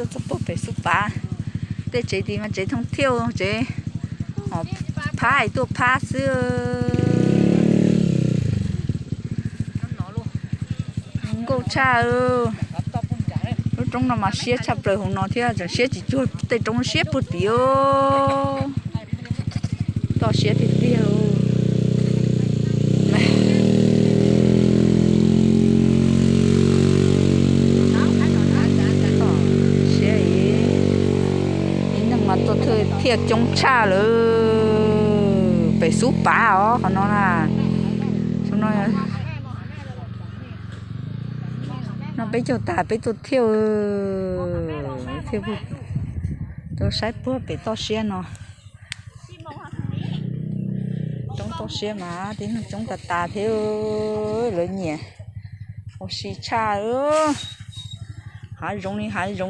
Tuaj txog puag pem Xub Pav, tej tsev tid mas tsev thoob thiaj tsev, phab tuaj phab xwb. Nkauj tshaj. Lub roob no mas siab tshaj plaws hauv no thiab, tseem siab tsis cuag tej roob siab puag tid. Toj siab tiag tiag. Siab, ib neeg mas tuaj thiaj coob tshaj lawm. Pem Xub Pav os, qhov no na. No peb caug tas peb tuaj thiaj, tuaj saib puag pem toj siab no. Roob toj siab mas tib neeg coob tas tas thiab, lawv nyiam ua si tshaj. Hav zoov li hav zoov.